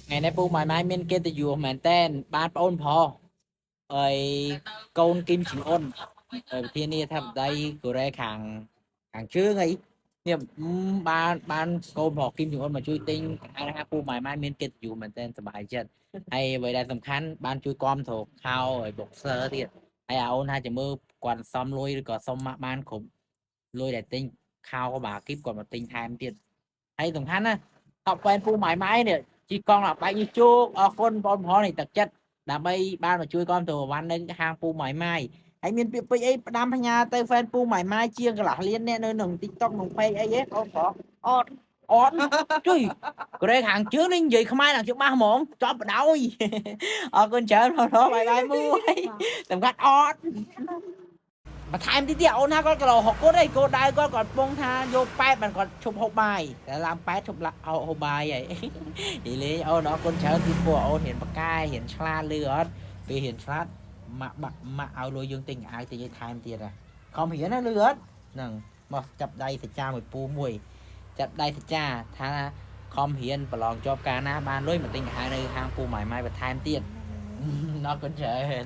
ថ្ងៃនេះពូម៉ៃម៉ៃមានកិត្តិយសមែនតែនបានប្អូនប្រុសអើយកូនគឹមជីងអ៊ុនហើយប្រធានាធិបតីកូរ៉េខាងខាងជើងអីនេះបានបានកូនប្រុសគឹមជីងអ៊ុនមកជួយទិញអាហារពូម៉ៃម៉ៃមានកិត្តិយសមែនតែនសប្បាយចិត្តហើយអ្វីដែលសំខាន់បានជួយគាំទ្រខោឲ្យ boxer ទៀតហើយអាអូនថាจะមើលគាត់សំលុយឬក៏សុំម៉ាក់បានគ្រប់លុយដែលទិញខោក៏បាគីបគាត់មកទិញថែមទៀតហើយសំខាន់ណា top fan ពូម៉ៃម៉ៃនេះ ជីកង់ដល់បែកនេះជោគអរគុណបងប្រុសនេះទឹកចិត្តដើម្បីបានមកជួយគាំទ្រវ៉ាន់នៅហាងពូម៉ៃម៉ៃហើយមានពាក្យពេចន៍អីផ្ដាំផ្ញើទៅ fan ពូម៉ៃម៉ៃជាងកន្លះលានអ្នកនៅក្នុង TikTok ក្នុង page អីហ៎បងប្រុស អត់ អត់ជួយកូរ៉េខាងជើងនេះនិយាយខ្មែរឡើងច្បាស់ហ្មងចប់បដ ாய் អរគុណច្រើនបងប្រុសបាយបាយមួយសំខាន់អត់បន្ថែមតិចទៀតអូនថាគាត់គីឡូ60គាត់ឯងគោលដៅគាត់គាត់ពងថាយក8បានគាត់ឈប់ហូបបាយតែឡើង8ឈប់ហូបបាយហើយ និយាយលេងអូនអរគុណច្រើនពីពួកអូនរៀនបកែរៀនឆ្លាតលឺអត់ពេលរៀនឆ្លាតម៉ាក់បាក់ម៉ាក់ឲ្យលុយយើងទិញអាវទិញឲ្យថែមទៀតហ่ะខំរៀនណាលឺអត់ហ្នឹងមកចាប់ដៃសច្ចាមួយពូមួយចាប់ដៃសច្ចាថាខំរៀនប្រឡងជាប់ការណាបានលុយមកទិញអាវនៅហាងពូម៉ៃម៉ៃបន្ថែមទៀត អរគុណច្រើន